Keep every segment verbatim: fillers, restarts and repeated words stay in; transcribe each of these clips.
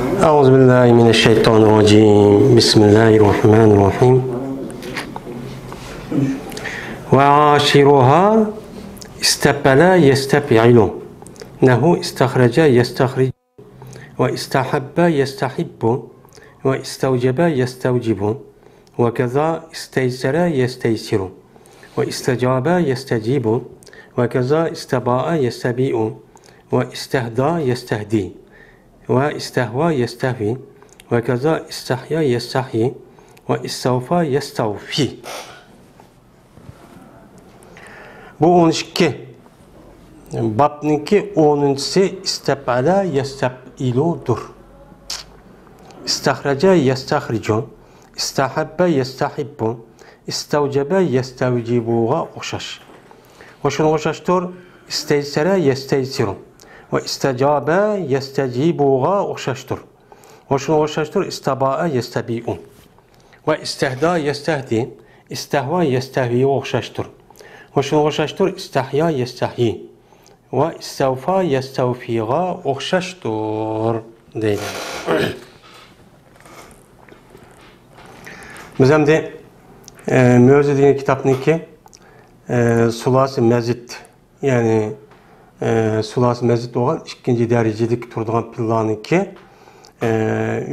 أعوذ بالله من الشيطان الرجيم. بسم الله الرحمن الرحيم. وعاشروها، استفعل يستفعل. نحو استخرج يستخرج. واستحب يستحب. واستوجب يستوجب. وكذا استيسر يستيسر. واستجاب يستجيب. وكذا استباء يستبيء. واستهدى يستهدي. واستهوى يستهوي. وكذا استحيا يستحيي. واستوفى يستوفي. بۇ ئون ئىككى بابنىڭكى ئونىنچىسى ئىستەپئەلە يەستەپئىلۇدۇر. ئىستەخرەجە يەستەخرىجۇ، ئىستەھەببە يەستەھىببۇ، ئىستەۋجەبە يەستەۋجىبۇغا ئوخشاش. ۋە شۇنىڭغا ئوخشاشتۇر، ئىستەيسەرە يەستەيسىرۇ ۋە ئىستەجابە يەستەجىبۇغا ئوخشاشتۇر. ۋە شۇنىڭغا ئوخشاشتۇر، ئىستەبائە يەستەبىئۇ. ۋە ئىستەھدا يەستەھدى، ئىستەھۋا يەستەھۋىغا ئوخشاشتۇر. ۋە شۇنىڭغا ئوخشاشتۇر، ئىستەھيا يەستەھيى. ۋە ئىستەۋفا يەستەۋفىغا ئوخشاشتۇر، دەيدۇ. بىز ئەمدى، ئە، مۆزە دېگەن كىتابنىڭكى، ئە، سۇلاسى مەزىد، يەنى، ئە، سۇلاسى مەزىد بولغان ئىككىنچى دەرىجىدىكى تۇرىدىغان پېئىللارنىڭكى، ئە،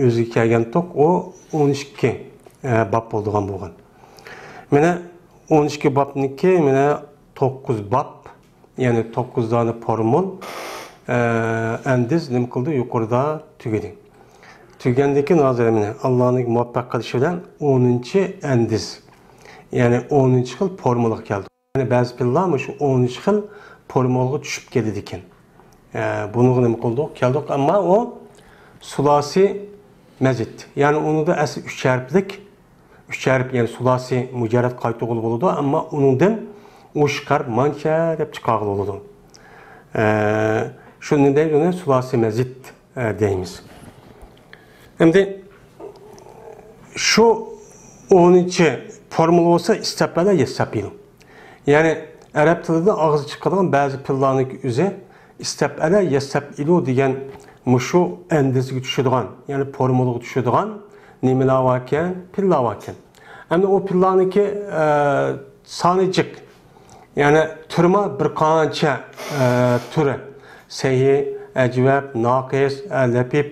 ئۆزىگە كەلگەنتۇق، ئۇ ئون ئىككى، ئە، باب بولىدىغان بولغان. مانا ئون ئىككى بابنىڭكى، مانا توققۇز باب، يەنى توققۇز دانە پورمۇل، ئە، ئەندىز نېمە قىلدى؟ يۇقىرىدا تۈگىدى. تۈگىگەندىن كېيىن ھازىر مانا ئاللانىڭ مۇۋەپپەق قىلىشى بىلەن ئونىنچى ئەندىز، يەنى ئونىنچى خىل پورمۇلغا كەلدۇق. يەنى بەزى پېئىللار مۇشۇ ئونىنچى خىل پورمۇلغا چۈشۈپ كېتىدىكەن. ئە، بۇنىڭغا نېمە قىلدۇق؟ كەلدۇق، ئەمما ئۇ سۇلاسى مەزىد. يەنى ئۇنىڭدا ئەسلى ئۈچ ھەرپلىك، ئۈچ ھەرپ، يەنى سۇلاسى مۇجەررەد قايتۇرغىلى بولىدۇ، ئەمما ئۇنىڭدىن ئوشۇق ھەرپ مانچە دەپ چىقارغىلى بولىدۇ. ئە، شۇنى دەيدۇ، ئۇنى سۇلاسى مەزىد، ئە، دەيمىز. ئەمدى شۇ ئونىنچى پورمۇل بولسا ئىستەپئەلە يەستەپئىلۇ. يەنى ئەرەب تىلىدا ئاغزى چىقىدىغان بەزى پېئىللارنىڭكى ئۆزى ئىستەپئەلە يەستەپئىلۇ دېگەن مۇشۇ ئەندىزىگە چۈشىدىغان، يەنى پورمۇلغا چۈشىدىغان نېمىلەر باركەن؟ پېئىللار باركەن. ئەمدى ئۇ پېئىللارنىڭكى، ئە، سانى جىق. يەنى تۈرىمۇ بىر قانچە، ئە، تۈرى. سەھىھ، ئەجۋەب، ناقىس، ئە، لەپىپ،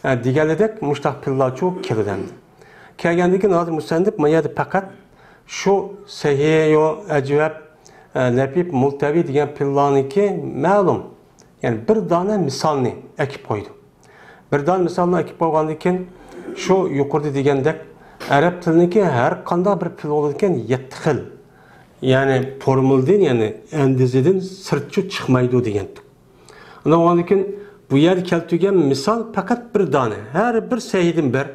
ئە، دېگەنلىدەك مۇشۇنداق پېئىللارچۇ كېلىدۇ ئەمدى. كەلگەندىن كېيىن ھازىر مۇسەننىپ ما يەردە پەقەت شۇ سەھىھۇ، ئەجۋەب، ئە، لەپىپ، مۇلتەۋى دېگەن پېئىللارنىڭكى مەلۇم، يەنى بىر دانە مىسالنى ئەكىپ قويدى. بىر دانە مىسالنى ئەكىپ قويغاندىن كېيىن، شۇ يۇقىرىدا دېگەندەك، ئەرەب تىلىنىڭكى ھەر قانداق بىر پېئىل بولىدىكەن، يەتتە خىل، يەنى پورمۇلدىن، يەنى ئەندىزىدىن سىرتچۇ چىقمايدۇ دېگەنتۇق. ئاندىن بولغاندىن كېيىن بۇ يەردە كەلتۈرگەن مىسال پەقەت بىر دانە، ھەر بىر سەھىھدىن بىر.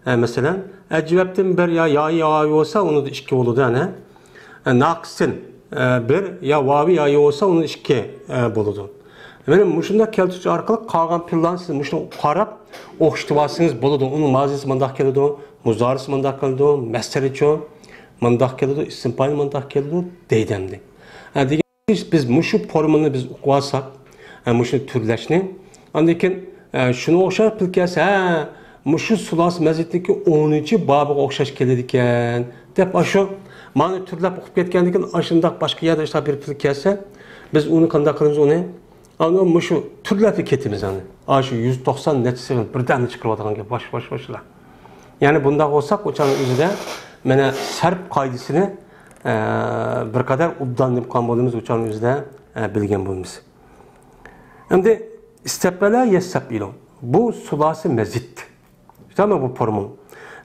ئە، مەسىلەن، ئەجۋەبتىن بىر يا يائى ياۋى بولسا، ئۇنىڭدا ئىككى بولىدۇ، ئەنە. ئە، ناقىستىن، ئە، بىر يا ۋاۋى يائى بولسا، ئۇنىڭدا ئىككى، ئە، بولىدۇ. مانا مۇشۇنداق كەلتۈرۈش ئارقىلىق قالغان پېئىللارنى سىز مۇشۇنى قاراپ ئوخشىتىۋالسىڭىز بولىدۇ. ئۇنىڭ مازىسى مۇنداق كېلىدۇ، مۇزارىسى مۇنداق كېلىدۇ، مەسدىرىچۇ مۇنداق كېلىدۇ، ئىسىم پايىلى مۇنداق كېلىدۇ دەيدۇ ئەمدى. ئە، دېگەن بىز مۇشۇ پورمۇلنى بىز ئۇقۇۋالساق، ئە، مۇشۇ تۈرلەشنى، ئاندىن كېيىن، ئە، شۇنىڭغا ئوخشاش پېئىل كەلسە، ھە، مۇشۇ سۇلاسى مەزىدتىكى ئونىنچى بابىغا ئوخشاش كېلىدىكەن، دەپ ئاشۇ مانا تۈرلەپ ئوقۇپ كەتكەندىن كېيىن، ئاشۇنداق باشقا يەردە ئاشۇنداق بىر پېئىل كەلسە، بىز ئۇنى قانداق قىلىمىز ئۇنى؟ ئانا مۇشۇ تۈرلەپلا كېتىمىز ئانا. ئاشۇ يۈز توقسان نەچچىسى بىردەملا چىقىرىۋاتىدىغان گەپ، ۋاش، ۋاش، ۋاشلا. يەنى بۇنداق بولساق، ئۇ چاغنىڭ ئۆزىدە مانا سەرپ قائىدىسىنى، ئە، بىر قەدەر ئوبدان نېمە قىلغان بولىمىز، ئۇ چاغنىڭ ئۆزىدە، ئە، بىلگەن بولىمىز. ئەمدى ئىستەپئەلە يەستەپئىلۇ. بۇ سۇلاسى مەزىد. تامام بۇ پورمۇل.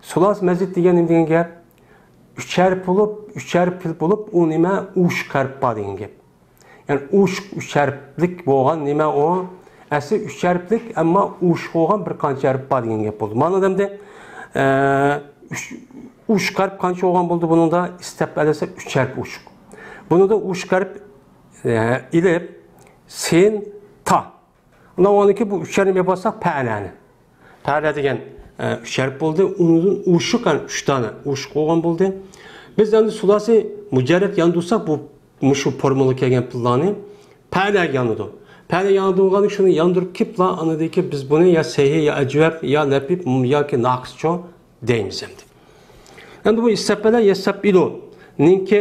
سۇلاسى مەزىد دېگەن نېمە دېگەن گەپ؟ ئۈچ ھەرپ بولۇپ، ئۈچ ھەرپ پېئىل بولۇپ، ئۇ نېمە؟ ئوشۇق ھەرپ بار دېگەن گەپ. يەنى ئوشۇق ئۈچ ھەرپلىك بولغان نېمە ئۇ؟ ئەسلى ئۈچ ھەرپلىك، ئەمما ئوشۇق بولغان بىر قانچە ھەرپ بار دېگەن گەپ بولدى. مانا ئەمدى، ئە، ئۈچ، ئوشۇق ھەرپ قانچە بولغان بولدى بۇنىڭدا؟ ئىستەپئەلە دېسە ئۈچ ھەرپ ئوشۇق. بۇنىڭدا ئوشۇق ھەرپ، ئە، ئېلىپ، سىن، تا. ئۇنىڭ ئورنىدىكى بۇ ئۈچ ھەرپنى بېرىپ بولساق، پەئەلەنى. پەئەلە دېگەن، ئە، ئۈچ ھەرپ بولدى. ئۇنىڭدىن ئوشۇق، يەنى ئۈچ دانە ئوشۇق بولغان بولدى. بىز ئەمدى سۇلاسى مۇجەررەد ياندۇرساق، بۇ، مۇشۇ پورمۇلغا كەلگەن پېئىللارنى پەئەلەگە ياندۇردۇق. پەلە ياندۇرغان شۇنى ياندۇرۇپ كېپلا، ئاندىن كېيىن بىز بۇنى يا سەھىھ، يا ئەجۋەب، يا لەپىپ ياكى ناقىسچۇ دەيمىز ئەمدى. ئەمدى بۇ ئىستەپەلە يەستەپئىلۇنىڭكى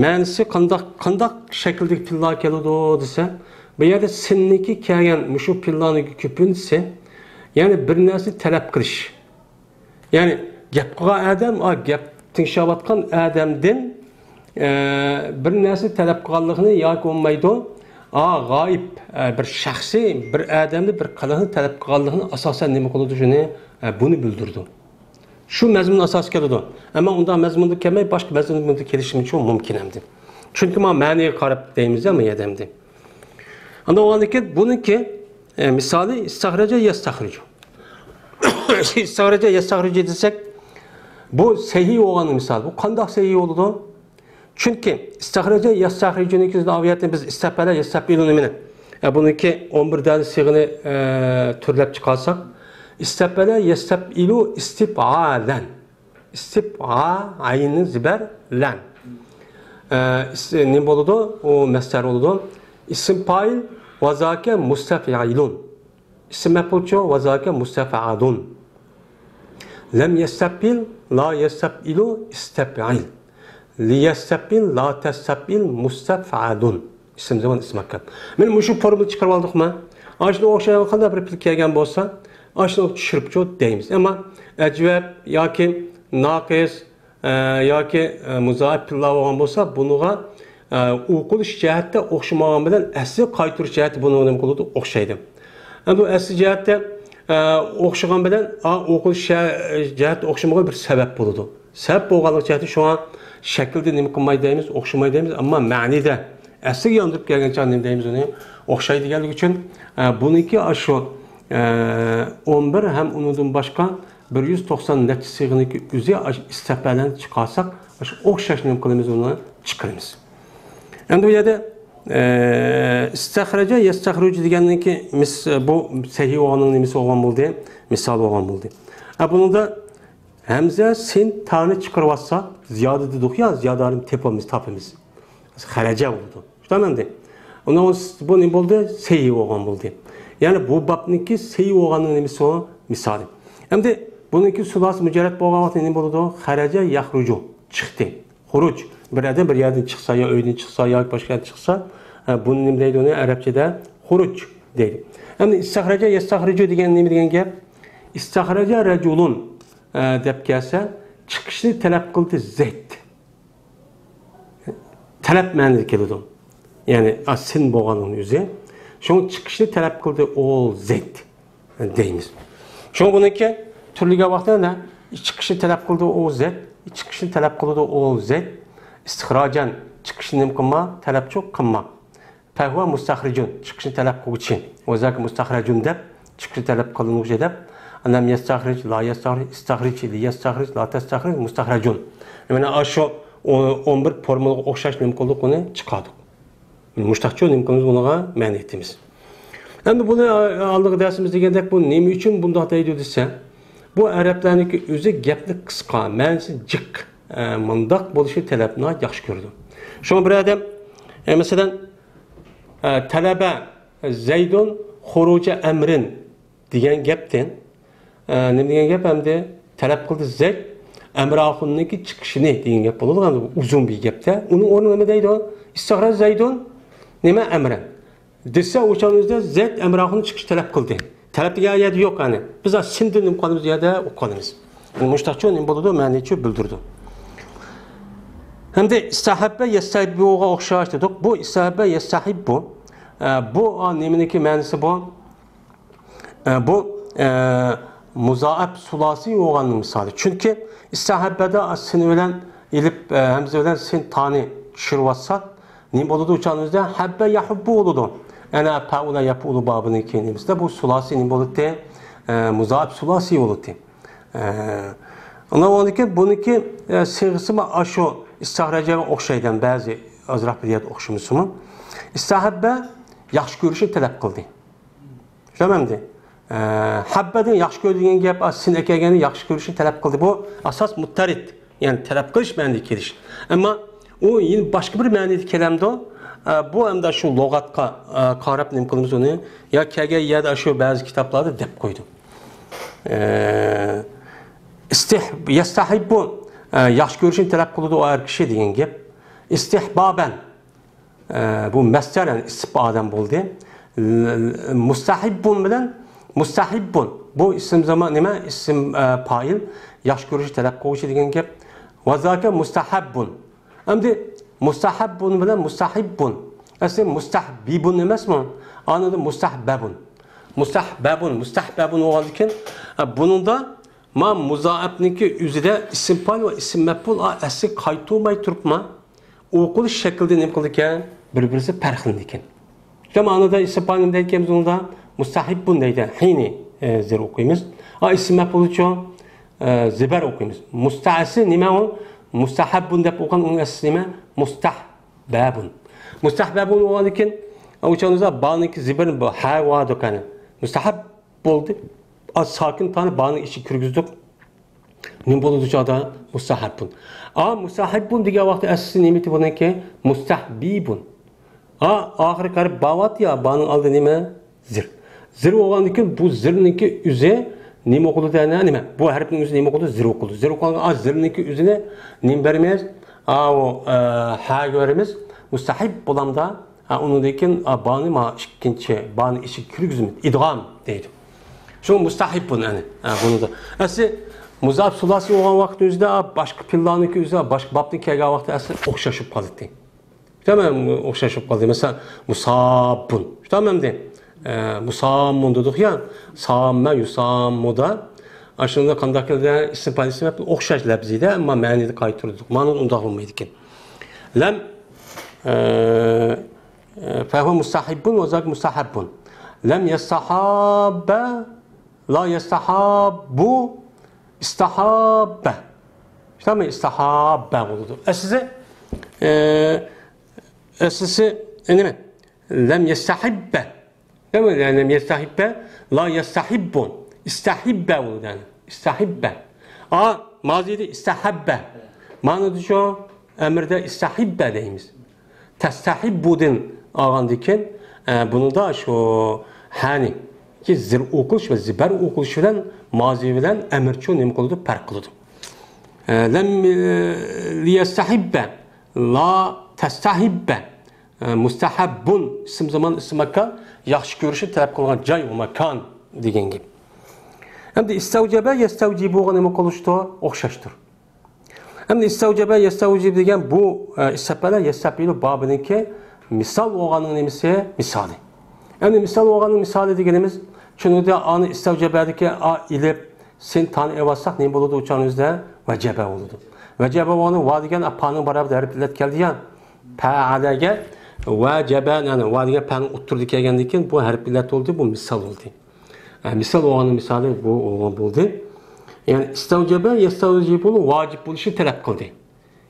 مەنىسى قانداق، قانداق شەكىلدىكى پېئىللار كېلىدۇ دېسە، بۇ يەردە سىننىڭكى كەلگەن مۇشۇ پېئىللارنىڭ كۆپىنچىسى، يەنى بىر نەرسە تەلەپ قىلىش. يەنى گەپ قىلغان ئادەم، ئا، گەپ تىڭشاۋاتقان ئادەمدىن، ئە، بىر نەرسە تەلەپ قىلغانلىقىنى ياكى بولمايدۇ، ئا، غايىب، ئە، بىر شەخسىي بىر ئادەمدىن بىر قىلىقنى تەلەپ قىلغانلىقىنى ئاساسەن نېمە قىلىدۇ شۇنى، ئە، بۇنى بىلدۈرىدۇ. شۇ مەزمۇن ئاساسىي كېلىدۇ. ئەمما ئۇنداق مەزمۇندا كەلمەي، باشقا مەزمۇندا كېلىشىمۇ مۇمكىن ئەمدى. چۈنكى ما مەنىگە قاراپ دەيمىز يا، ما يەردە ئەمدى. ئاندىن ئۇنىڭدىن كېيىن بۇنىڭكى، ئە، مىسالى ئىستەخرەجە يەستەخرىجۇ. ئىستەخرەجە يەستەخرىجۇ دېسەك، بۇ سەھىھ بولغاننىڭ مىسالى. بۇ قانداق سەھىھ بولىدۇ؟ چۈنكى ئىستەخرەجە يەستەخرىجۇنىڭكى ئاۋىيەتنى بىز ئىستەپەلە يەستەپئىلۇ نېمىنى، ئە، بۇنىڭكى ئون بىر دانە سىيغىنى، ئە، تۈرلەپ چىقارساق، ئىستەپەلە يەستەپئىلۇ ئىستىپئالەن. ئىستىپئا، ئەينى زىبەر، لەن. ئە، ئىس-، نېمە بولىدۇ؟ ئۇ مەسدەر بولىدۇ. ئىسىم پائىل، ۋەزاكە مۇستەفئىلۇن. ئىسىم مەپئۇلچۇ، ۋەزاكە مۇستەفئەلۇن. لەم يەستەپئىل، لا يەستەپئىلۇ، ئىستەپئىل. لىيەستەپئىل، لا تەستەپئىل، مۇستەفئەلۇن. ئىسىم زامان ئىسىم مۇرەككەپ. مانا مۇشۇ فورمۇلا چىقىرىپ ئالدۇقمۇ؟ ئاشۇنىڭغا ئوخشايدىغان قانداق بىر پېئىل كەلگەن بولسا، ئاشۇنى چۈشۈرۈپچۇ دەيمىز. ئەمما ئەجۋەب ياكى ناقىس، ئە، ياكى، ئە، مۇزائىپ پېئىللار بولغان بولسا، بۇنىڭغا، ئە، ئوقۇلۇش جەھەتتە ئوخشىمىغان بىلەن ئەسلى قايتۇرۇش جەھەتتە بۇنىڭغا نېمە قىلىدۇ؟ ئوخشايدۇ. ئەمدى ئۇ ئەسلى جەھەتتە، ئە، ئوخشىغان بىلەن، ئا، ئوقۇلۇش جە-، جەھەتتە ئوخشىمىغان بىر سەۋەب بولىدۇ. سەۋەب بولغانلىقى جەھەتتە شۇڭا شەكىلدە نېمە قىلماي دەيمىز، ئوخشىماي دەيمىز، ئەمما مەنىدە ئەسلىگە ياندۇرۇپ كەلگەن چاغ نېمە دەيمىز ئۇنى؟ ئوخشايدۇ دېگەنلىكى ئۈچۈن، ئە، بۇنىڭكى ئاشۇ، ئە، ئون بىر ھەم ئۇنىڭدىن باشقا بىر يۈز توقسان نەچچە سىيغىنىڭكى ئۆزى ئاشۇ ئىستەپەلەنى چىقارساق، ئاشۇ ئوخشاش نېمە قىلىمىز، ئۇنى چىقىرىمىز. ئەمدى بۇ يەردە، ئە، ئىستەخرەجە يەستەخرۇجۇ دېگەننىڭكى مىس-، بۇ سەھىھ بولغاننىڭ نېمىسى بولغان بولدى؟ مىسال بولغان بولدى. ئە، بۇنىڭدا ھەمزە، سىن، تانى چىقىرىۋاتسا، زىيادە دېدۇق يا، زىيادە ھارپنى تېپىمىز، تاپىمىز. خەرەجە بولىدۇ. شۇنداق ئەمدى. ئۇنىڭ بۇ نېمە بولدى؟ سەھىھ بولغان بولدى. يەنى بۇ بابنىڭكى سەھىھ بولغاننىڭ نېمىسى ئۇ؟ مىسالى. ئەمدى بۇنىڭكى سۇلاسى مۇجەررەت بولغان ۋاقىتتا نېمە بولىدۇ؟ خەرەجە يەخرۇجۇ. چىقتى. خۇرۇج. بىر ئادەم بىر يەردىن چىقسا، يا ئۆيدىن چىقسا، ياكى باشقا يەردىن چىقسا، ئە، بۇنى نېمە دەيدۇ؟ ئۇنى ئەرەبچىدە خۇرۇج دەيدۇ. ئەمدى ئىستەخرەجە يەستەخرۇجۇ دېگەن نېمە دېگەن گەپ؟ ئىستەخرەجە رەجۇلۇن، ئە، دەپ كەلسە، چىقىشنى تەلەپ قىلدى زەيد. تەلەپ مەنىدە كېلىدۇ. يەنى، ئا، سىن بولغاننىڭ ئۆزى. شۇڭا چىقىشنى تەلەپ قىلدى ئوغۇل زەيد دەيمىز. شۇڭا بۇنىڭكى تۈرلىگەن ۋاقتىدا نە؟ چىقىشنى تەلەپ قىلدى ئوغۇل زەيد. چىقىشنى تەلەپ قىلىدۇ ئوغۇل زەيد. ئىستىخراجەن، چىقىشنى نېمە قىلما؟ تەلەپچۇ قىلما. فەھۇۋە مۇستەخرىجۇن، چىقىشنى تەلەپ قىلغۇچى. ۋەزاكە مۇستەخرەجۇن دەپ، چىقىشنى تەلەپ قىلىنغۇچى دەپ. لەم يەستەخرىج، لا يەستەخرىج، ئىستەخرىج، لىيەستەخرىج، لا تەستەخرىج، مۇستەخرەجۇن. مانا ئاشۇ ئون بىر فورمۇلىغا ئوخشاش نېمە قىلدۇق، ئۇنى چىقاردۇق. مۇشتاقچۇ نېمە قىلىمىز، بۇنىڭغا مەنە ئېيتىمىز. ئەمدى بۇنى، ئە، ئالدىنقى دەرسىمىز دېگەندەك، بۇ نېمە ئۈچۈن بۇنداق دەيدۇ دېسە، بۇ ئەرەبلەرنىڭكى ئۆزى گەپنى قىسقا، مەنىسى جىق، ئە، مۇنداق بولۇشى تەلەپنى ياخشى كۆرىدۇ. شۇڭا بىر ئادەم، ئە، مەسىلەن، ئە، تەلەبە زەيدۇن خۇرۇجە ئەمرىن دېگەن گەپتىن، ئە، نېمە دېگەن گەپ ئەمدى؟ تەلەپ قىلدى زەيد ئەمرە ئاخۇننىڭكى چىقىشىنى دېگەن گەپ بولىدۇ، ئۇزۇن بىر گەپتە. ئۇنىڭ ئورنىغا نېمە دەيدۇ؟ ئىستىخراج زەيدۇن نېمە ئەمرەن دېسە، ئۇ چاغنىڭ ئۆزىدە زەيد ئەمرە ئاخۇننىڭ چىقىشى تەلەپ قىلدى. تەلەپ دېگەن يەردە يوق، يەنى بىز سىندىن نېمە قىلىمىز، يەردە ئوقۇپ قالىمىز. مۇشتاقچۇ نېمە بولىدۇ؟ مەنىچۇ بىلدۈرىدۇ. ئەمدى ئىستەھەببە يەستەھىببۇغا ئوخشاش دېدۇق. بۇ ئىستەھەببە يەستەھىببۇ. ئە، بۇ، ئا، نېمىنىڭكى مەنىسى بۇ؟ ئە، بۇ، ئە، مۇزائەپ سۇلاسىي بولغاننىڭ مىسالى. چۈنكى ئىستەھەببەدە سىن بىلەن ئېلىپ، ئە، ھەمزە بىلەن سىن تانى چۈشۈرۈۋاتساق، نېمە بولىدۇ؟ ئۇ چاغنىڭ ئۆزىدە ھەببە يەھۇببۇ بولىدۇ. ئەنە پەئۇلە يەپئۇلۇ بابىنىڭكى نېمىسىدە بۇ سۇلاسىي نېمە بولاتتى؟ ئە، مۇزائەپ سۇلاسىي بولاتتى. ئە، ئۇنىڭدىن كېيىن بۇنىڭكى، ئە، سىيغىسىمۇ ئاشۇ ئىستەخرەجەگە ئوخشايدۇ، بەزى ئازراق بىر يەردە ئوخشىمىسىمۇ. ئىستەھەببە ياخشى كۆرۈشنى تەلەپ قىلدى. چۈشەندىڭىزمۇ؟ ئە، ھەببەدىن ياخشى كۆرىدىغان گەپ، ئا، سىن ئەكەلگەندە ياخشى كۆرۈشنى تەلەپ قىلدى. بۇ ئاساس مۇتتەرىد، يەنى تەلەپ قىلىش مەنىدە كېلىش. ئەمما ئۇ يەنە باشقا بىر مەنىدە كېلەمدۇ؟ ئە، بۇ ئەمدى شۇ لۇغەتكە، ئە، قاراپ نېمە قىلىمىز ئۇنى؟ يا كەلگەن يەردە شۇ بەزى كىتابلاردا دەپ قويدۇم. ئە، ئىستىھ-، يەستەھىببۇ، ئە، ياخشى كۆرۈشنى تەلەپ قىلىدۇ ئۇ ئەر كىشى دېگەن گەپ. ئىستىھبابەن، ئە، بۇ مەسدەر، يەنى ئىسىم ئادەم بولدى. ل-، ل-، مۇستەھىببۇن بىلەن مۇستەھىببۇن. بۇ ئىسىم زامان نېمە؟ ئىسىم، ئە، پائىل. ياخشى كۆرۈشنى تەلەپ قىلغۇچى دېگەن گەپ. ۋە زاكە مۇستەھەببۇن. ئەمدى مۇستەھەببۇن بىلەن مۇستەھىببۇن. ئەسلى مۇستەھبىبۇن ئەمەسمۇ؟ ئاندىن مۇستەھبەبۇن. مۇستەھبەبۇن، مۇستەھبەبۇن بولغاندىكىن، ئە، بۇنىڭدا ما مۇزائەپنىڭكى ئۆزىدە ئىسىم پائىل ۋە ئىسىم مەپئۇل، ئا، ئەسلى قايتۇرماي تۇرۇپما ئوقۇلۇش شەكلىدە نېمە قىلىدىكەن؟ بىر-بىرسى پەرقلىنىدىكەن. شۇڭا مانىدا ئىسىم پائىل نېمە دەيدىكەن بۇنىڭدا؟ مۇستەھىببۇن دەيدۇ. ھىنى، ئە، زىر ئوقۇيمىز. ئا، ئىسىم مەپئۇلچۇ؟ ئە، زىبەر ئوقۇيمىز. مۇستەھسى نېمە ئۇ؟ مۇستەھەببۇن دەپ ئوقۇغان ئۇنىڭ ئەسلى نېمە؟ مۇستەھبەبۇن. مۇستەھبەبۇن بولغاندىكىن، ئۇ چاغدا بانىڭكى زىبىرى بۇ، ھە، ۋا دۇكانى. مۇستەھەب بولدى. ئا، ساكىن تانى بانىڭ ئىچىگە كىرگۈزدۇق. نېمە بولىدۇ چاغدا؟ مۇستەھەببۇن. ئا، مۇستەھەببۇن دېگەن ۋاقىتتا ئەسلىسى نېمە ئىدى بۇنىڭكى؟ مۇستەھبىبۇن. ئا، ئاخىرى قارىپ باۋات يا، بانىڭ ئالدى نېمە؟ زىر. زىر بولغاندىكىن بۇ زىرنىڭكى ئۆزى نېمە ئوقۇلىدۇ ئەنە؟ نېمە؟ بۇ ھەرپنىڭ ئۆزى نېمە ئوقۇلىدۇ؟ زىر ئوقۇلىدۇ. زىر ئوقۇلغاندا ئا، زىرنىڭكى ئۆزىنى نېمە بەرمەيمىز؟ ئا، ئۇ، ئە، ھەگە بەرمەيمىز. مۇستەھىب بولامدا، ھە، ئۇنىڭدىن كېيىن، ئا، بانى ما ئىككىنچى، بانى ئىچىگە كىرگۈزمەيدۇ. ئىدغام دەيدۇ. شۇ مۇستەھىب بۇنى، ئەنە، ھە، بۇنىدا. ئەسلى مۇزاپ سۇلاسى بولغان ۋاقىت ئۆزىدە، ئا، باشقا پىللانىڭكى ئۆزىدە، باشقا بابتىن كەلگەن ۋاقىتتا ئەسلى ئوخشاش بولۇپ قالىدۇ. تامام ئوخشاش بولۇپ قالدى. مەسىلەن، مۇساببۇن. شۇ تامامدى. ئە، مۇساممۇن دېدۇق يا، ساممە، يۇساممۇدا. ئاشۇندا قانداق كەلدى؟ ئىسىم پائىل، ئىسىم مەپئۇل ئوخشاش لەپزىدە، ئەمما مەنىدە قايتۇرىدۇ. مانا ئۇنداق بولمايدىكەن. لەم، ئە، ئە، فەھۇۋە مۇستەھىببۇن ۋە زاكە مۇستەھەببۇن. لەم يەستەھاببە، لا يەستەھاببۇ، ئىستەھاببە. شۇنداقمۇ؟ ئىستەھاببە بولىدۇ. ئەسلىسى، ئە، ئەسلىسى، ئە، نېمە؟ لەم يەستەھىببە. دەيمەن، يەنى لەم يەستەھىببە، لا يەستەھىببۇن. ئىستەھىببە بولىدۇ، يەنى. ئىستەھىببە. ئا، مازىدە ئىستەھەببە. مانىدىچۇ؟ ئەمىردە ئىستەھىببە دەيمىز. تەستەھىببۇدىن ئالغاندىكىن، ئە، بۇنىڭدا شۇ ھەنى كى زىر ئوقۇلۇش ۋە زىبەر ئوقۇلۇش بىلەن مازى بىلەن ئەمىرچۇ نېمە قىلىدۇ؟ پەرق قىلىدۇ. ئە، لەم، ئە، لىيەستەھىببە، لا تەستەھىببە. ئە، مۇستەھەببۇن، ئىسىم زامان، ئىسىم ماكان، ياخشى كۆرۈشنى تەلەپ قىلغان جاي ۋە ماكان دېگەن گەپ. ئەمدى ئىستەۋجەبە، يەستەۋجىبۇغا نېمە قىلىشتۇر؟ ئوخشاشتۇر. ئەمدى ئىستەۋجەبە، يەستەۋجىب دېگەن بۇ، ئە، ئىستەپئەلە، يەستەپئىلۇ بابىنىڭكى مىسال بولغاننىڭ نېمىسى؟ مىسالى. ئەمدى مىسال بولغاننىڭ مىسالى دېگىنىمىز، چۈنكى ئانى ئىستەۋجەبەدىكى ئا ئېلىپ، سىن تانى ئېۋاتساق نېمە بولىدۇ؟ ئۇچانىمىزدا ۋەجەبە بولىدۇ. ۋەجەبە بولغاندا ۋا دېگەن پانىڭ باراۋىرىدە ھەرپ ئىللەت كەلدى يا. پەئەلەگە ۋەجەبە، يەنى ۋا دېگەن پەنىڭ ئوتتۇرىدا كەلگەندىن كېيىن بۇ ھەرپ ئىللەت بولدى، بۇ مىسال بولدى. ئە، مىسال بولغاننىڭ مىسالى بۇ بولدى. يەنى ئىستەۋجەبە يەستەۋجىبۇنىڭ ۋاجىپ بولۇشىنى تەلەپ قىلدى.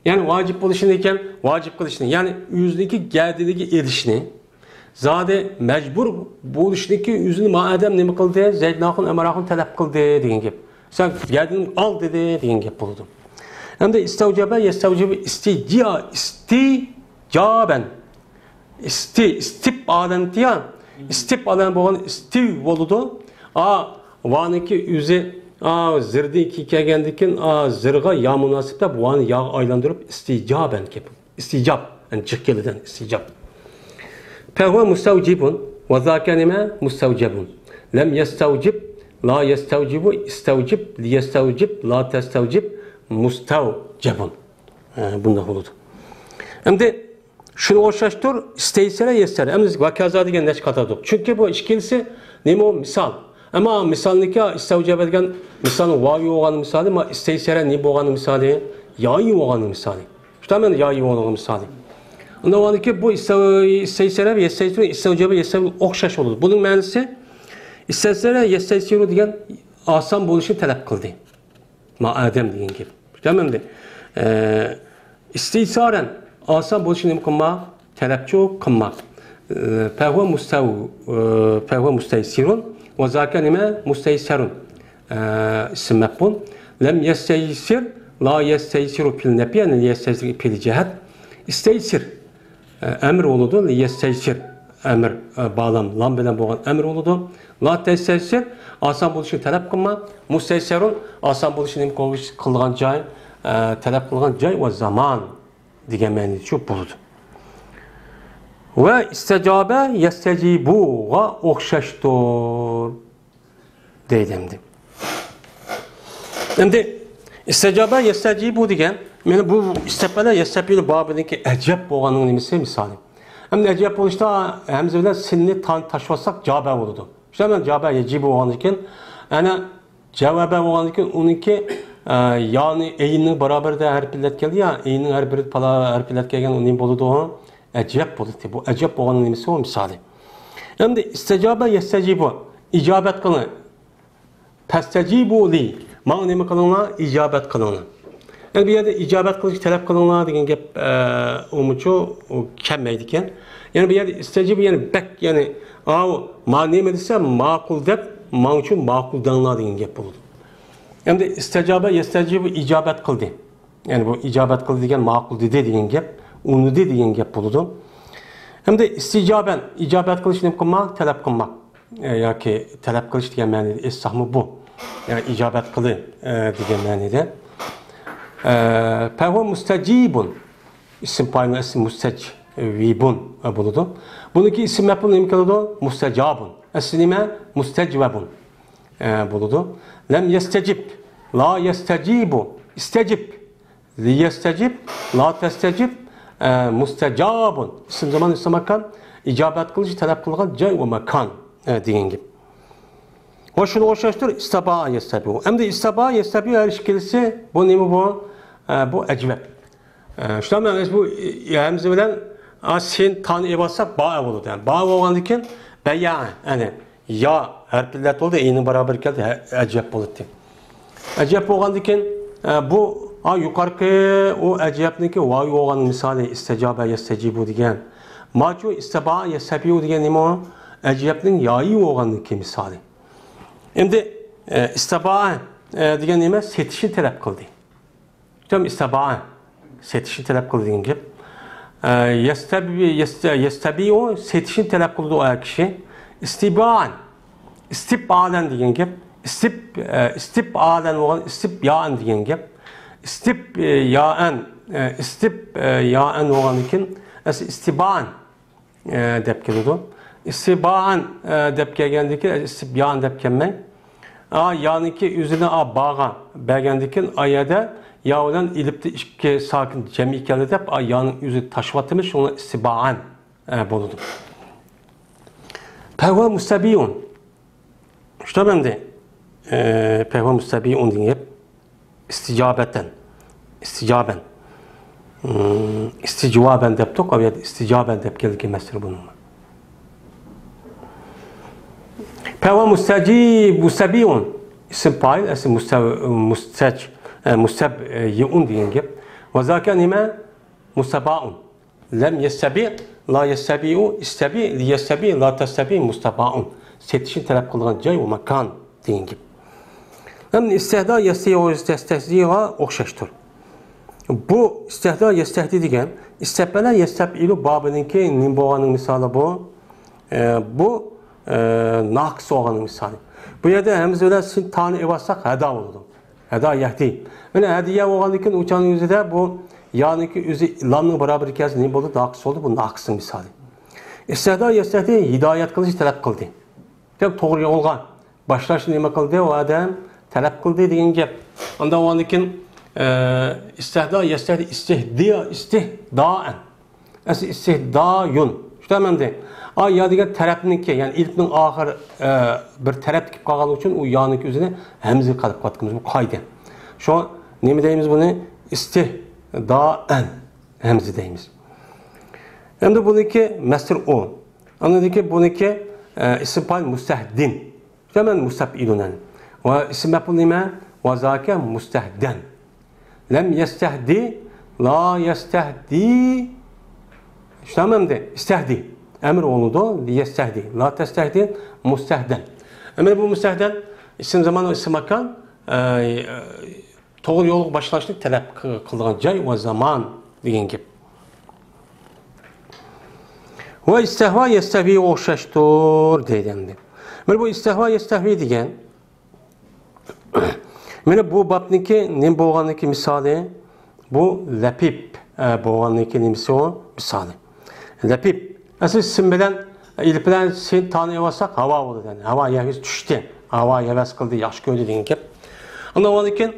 يەنى ۋاجىپ بولۇشىنى دېگەن، ۋاجىپ قىلىشنى، يەنى ئۆزىنىڭكى گەدىنىگە ئېلىشنى، زادى مەجبۇر بولۇشنىكى ئۆزىنى ما ئادەم نېمە قىلدى؟ زەيدناخۇن ئەمراخۇن تەلەپ قىلدى دېگەن گەپ. سەن گەدىنىڭ ئال دېدى دېگەن گەپ بولىدۇ. ئەمدى ئىستەۋجەبە، يەستەۋجىبۇ، ئىستىجا، ئىستىجابەن. ئىستى، ئىستىپ ئادەمتى يا. ئىستىپ ئادەم بولغان ئىستىۋ بولىدۇ. ئا، ۋانىڭكى ئۆزى، ئا، زىردىن كېيىن كەلگەندىن كېيىن، ئا، زىرغا يا مۇناسىپ دەپ ۋانى ياغا ئايلاندۇرۇپ ئىستىجابەن كېلىپ. ئىستىجاب، يەنى جىق كېلىدىغان ئىستىجاب. فەھۇۋە مۇستەۋجىبۇن، ۋە زاكە نېمە؟ مۇستەۋجەبۇن. لەم يەستەۋجىب، لا يەستەۋجىبۇ، ئىستەۋجىب، لىيەستەۋجىب، لا تەستەۋجىب، مۇستەۋجەبۇن. ئە، بۇنداق بولىدۇ. ئەمدى شۇنىڭغا ئوخشاشتۇر، ئىستەيسەرە، يەسسەرە. ئەمدى ۋە كازا دېگەن نەچچە قاتاردۇق. چۈنكى بۇ ئىككىلىسى نېمە ئۇ؟ مىسال. ئەمما مىسالنىڭكى ئىستەۋجەبە دېگەن مىسالنىڭ ۋاۋى بولغان مىسالى، ما ئىستەيسەرە نېمە بولغان مىسالى؟ يايى بولغان مىسالى. شۇنداقمۇ يايى بولغان مىسالى. ئۇنداق بولغاندىكى بۇ ئىستەۋ-، ئىستەيسەرە ۋە يەستەيسىرۇ، ئىستەۋجەبە، يەستەيسىرۇ ئوخشاش بولىدۇ. بۇنىڭ مەنىسى ئىستەيسەرە، يەستەيسىرۇ دېگەن ئاسان بولۇشنى تەلەپ قىلدى. ما ئادەم دېگەن گەپ. تامامدى. ئە، ئىستىسارەن، ئاسان بولۇشنى نېمە قىلما؟ تەلەپچۇ قىلما. ئە، فەھۇۋە مۇستەۋ-، ئە، فەھۇۋە مۇستەيسىرۇن. ۋە زاكە نېمە؟ مۇستەيسەرۇن. ئە، ئىسىم مەپئۇل. لەم يەستەيسىر، لا يەستەيسىرۇ پېئىل نەپى، يەنى يەستەيسىر پېئىل جەھەت. ئىستەيسىر. ئە، ئەمر بولىدۇ. لىيەستەيسىر. ئەمر، ئە، بالام، لام بىلەن بولغان ئەمر بولىدۇ. لا تەستەيسىر، ئاسان بولۇشىنى تەلەپ قىلما. مۇستەيسەرۇن، ئاسان بولۇشىنى نېمە قىلغۇچ، قىلغان جاي، ئە، تەلەپ قىلغان جاي ۋە زامان دېگەن مەنىدە شۇ بولىدۇ. ۋە ئىستەجابە يەستەجىبۇغا ئوخشاشتۇر. دەيدۇ ئەمدى. ئەمدى ئىستەجابە يەستەجىبۇ دېگەن، مانا بۇ ئىستەپئەلە يەستەپئىلۇ بابىدىكى ئەجەب بولغاننىڭ نېمىسى، مىسالى. ئەمدى ئەجەب بولۇشتا ھەمزە بىلەن سىننى تان تاشلىۋاتساق جابە بولىدۇ. شۇنداق مەن جابە يەجىبۇ بولغاندىن كېيىن، ئەنە جەۋابە بولغاندىن كېيىن ئۇنىڭكى، ئە، يانى ئەيننىڭ بارابىرىدە ھەرپ ئىللەت كەلدى يا، ئەيننىڭ ھەر بىرى پالا ھەرپ ئىللەت كەلگەن ئۇ نېمە بولىدۇ؟ ئەجەب بولىدۇ. بۇ ئەجەب بولغاننىڭ نېمىسى ئۇ مىسالى. ئەمدى ئىستەجابە يەستەجىبۇ، ئىجابەت قىلىڭ. پەستەجىبۇ لى، ماڭا نېمە قىلىڭلار؟ ئىجابەت قىلىڭلار. ئەمدى بۇ يەردە ئىجابەت قىلىش تەلەپ قىلىڭلار دېگەن گەپ، ئە، ئۇمۇچۇ ئۇ كەلمەيدىكەن. يەنى بۇ يەردە ئىستەجىبۇ، يەنى بەك، يەنى، ئاۋۇ، ما نېمە دېسە، ماقۇل دەپ، ماڭچۇ ماقۇل دەڭلار دېگەن گەپ بولىدۇ. ئەمدى ئىستەجابە يەستەجىبۇ ئىجابەت قىلدى. يەنى بۇ ئىجابەت قىلدى دېگەن ماقۇل دېدى دېگەن گەپ، ئۇنىدى دېگەن گەپ بولىدۇ. ئەمدى ئىستىجابەن، ئىجابەت قىلىش نېمە قىلماق؟ تەلەپ قىلماق. ئە، ياكى تەلەپ قىلىش دېگەن مەنىدە ئېيتساقمۇ بۇ. يەنى ئىجابەت قىلدى، ئە، دېگەن مەنىدە. ئە، فەھۇۋە مۇستەجىبۇن. ئىسىم پايىلنىڭ ئەسلى مۇستەجۋىبۇن، ئە، بولىدۇ. بۇنىڭكى ئىسىم مەپئۇل نېمە كېلىدۇ؟ مۇستەجابۇن. ئەسلى نېمە؟ مۇستەجۋەبۇن. ئە، بولىدۇ. لەم يەستەجىب، لا يەستەجىبۇ، ئىستەجىب. لىيەستەجىب، لا تەستەجىب، ئە، مۇستەجابۇن. ئىسىم زامان، ئىسىم ماكان، ئىجابەت قىلىش، تەلەپ قىلغان جاي ۋە ماكان، ئە، دېگەن گەپ. ۋە شۇنىڭغا ئوخشاشتۇر، ئىستەبا يەستەبىئۇ. ئەمدى ئىستەبا يەستەبىئۇ ھەر ئىككىلىسى، بۇ نېمە بۇ؟ ئە، بۇ ئەجۋەب. ئە، شۇنداق ئەمەس، بۇ، ئە، ھەمزە بىلەن، ئا، سىن، تانى ئېلىۋالساق، با بولىدۇ. يەنى با بولغاندىن كېيىن، بەييا، يەنى يا ھەرپى ئىللەت بولدى، ئېينىڭ بارابىرى كەلدى، ھە، ئەجەب بولدى. ئەجەب بولغاندىن كېيىن، ئە، بۇ، ئا، يۇقارقى ئۇ ئەجەبنىڭكى ۋاۋى بولغان مىسالى، ئىستەجابە يەستەجىبۇ دېگەن. ماچۇ ئىستەبا يەستەبىئۇ دېگەن نېمە ئۇ؟ ئەجەبنىڭ يايى بولغاندىكى مىسالى. ئەمدى، ئە، ئىستەبا، ئە، دېگەن نېمە؟ سېتىشنى تەلەپ قىلدى. تام ئىستەبا، سېتىشنى تەلەپ قىلىدىغان گەپ. ئە، يەستەبى-، يەستە-، يەستەبىئۇ، سېتىشنى تەلەپ قىلىدۇ ئۇ كىشى. ئىستىبائەن، ئىستىبئالەن دېگەن گەپ. ئىستىب-، ئە، ئىستىبئالەن بولغان ئىستىبيائەن دېگەن گەپ. ئىستىب-، ئە، يائەن، ئە، ئىستىب-، ئە، يائەن بولغاندىن كېيىن ئەسلى ئىستىبائەن. ئە، دەپ كېلىدۇ. ئىستىبائەن، ئە، دەپ كەلگەندىن كېيىن، ئىستىبيان دەپ كەلمەي. ئا، يانىڭكى ئۆزىنى ئا، باغا بەرگەندىن كېيىن، ئا يەردە يا بىلەن ئېلىپتە ئىككى ساكىن جەمئىي كەلدى دەپ، ئا، يانىڭ ئۆزى تاشلىۋاتىمىز، شۇڭا ئىستىبائەن، ئە، بولىدۇ. پەھۋە مۇستەبىئۇن. شۇنداق ئەمدى، ئە، پەھۋە مۇستەبىئۇن دېگەن گەپ. ئىستىجابەتەن. ئىستىجابەن. ئىم، ئىستىجۋابەن دەپتۇق، ئۇ يەردە ئىستىجابەن دەپ كەلدىكى مەسىلە بۇنىڭ. پەھۋە مۇستەجىب، مۇستەبىئۇن. ئىسىم پائىل، ئەسلى مۇستە-، مۇستەج-، ئە، مۇستەب-، ئە، يىئۇن دېگەن گەپ. ۋە زاكە نېمە؟ مۇستەبائۇن. لەم يەستەبىئ، لا يەستەبىئۇ، ئىستەبىئ، لىيەستەبىئ، لا تەستەبىئ، مۇستەبائۇن. سېتىشنى تەلەپ قىلىدىغان جاي ۋە ماكان دېگەن گەپ. ئەمدى ئىستەھدا يەستەھدىئۇ، يەستەھدىغا ئوخشاشتۇر. بۇ ئىستەھدا يەستەھدى دېگەن ئىستەپئەلە يەستەپئىلۇ بابىنىڭكى نېمە بولغاننىڭ مىسالى بۇ؟ ئە، بۇ، ئە، ناقىس بولغاننىڭ مىسالى. بۇ يەردە ھەمزە بىلەن سىن تانى ئېلىۋالساق ھەدا بولىدۇ. ھەدا يەھدى. مانا ھەدىيە بولغاندىن كېيىن ئۇ چاغنىڭ ئۆزىدە بۇ يانىڭكى ئۆزى لامنىڭ بارابىرى كەلسە نېمە بولدى؟ ناقىس بولدى. بۇ ناقىسنىڭ مىسالى. ئىستەھدا يەستەھدى، ھىدايەت قىلىش تەلەپ قىلدى. دەپ توغرا يولغا باشلاشنى نېمە قىلدى؟ ئۇ ئادەم تەلەپ قىلدى دېگەن گەپ. ئاندىن ئاندىن كېيىن، ئە، ئىستەھدا يەستەھدى، ئىستىھدىيا، ئىستىھدائەن. ئەسلى ئىستىھدايۇن. شۇنداق ئەمدى. ئا، يا دېگەن تەرەپنىڭكى، يەنى ئېلىپنىڭ ئاخىرى، ئە، بىر تەرەپتە كېلىپ قالغانلىقى ئۈچۈن ئۇ يانىڭكى ئۆزىنى ھەمزىگە قىلىپ قويۇۋاتقىنىمىز بۇ قائىدە. شۇڭا نېمە دەيمىز بۇنى؟ ئىستىھدائەن ھەمزە دەيمىز. ئەمدى بۇنىڭكى مەستۇر ئۇ. ئاندىن كېيىن بۇنىڭكى، ئە، ئىسىم پائىل مۇستەھدىن. شۇنداق مۇستەپئىلۇن. ۋە ئىسىم مەپئۇل نېمە؟ ۋە زاكە مۇستەھدەن. لەم يەستەھدى، لا يەستەھدى. شۇنداقمۇ ئەمدى؟ ئىستەھدى. ئەمر بولىدۇ. يەستەھدى. لا تەستەھدى. مۇستەھدەن. ئەمر بۇ مۇستەھدەن ئىسىم زامان، ئىسىم ماكان، ئە، توغرا يولغا باشلاشنى تەلەپ قىلىدىغان جاي ۋە زامان دېگەن گەپ. ۋە ئىستەھۋا يەستەھۋىگە ئوخشاشتۇر دەيدۇ ئەمدى. مانا بۇ ئىستەھۋا يەستەھۋى دېگەن، مانا بۇ بابنىڭكى نېمە بولغانلىقى مىسالى، بۇ لەپىپ، ئە، بولغانلىقى نېمىسى ئۇ؟ مىسالى. لەپىپ. ئەسلى سىن بىلەن، ئېلىپ بىلەن سىن تانى ئېلىۋالساق، ھاۋا بولىدۇ. ھاۋا يەرگە چۈشتى. ھاۋا ھەۋەس قىلدى، ياخشى كۆردى دېگەن گەپ. ئاندىن كېيىن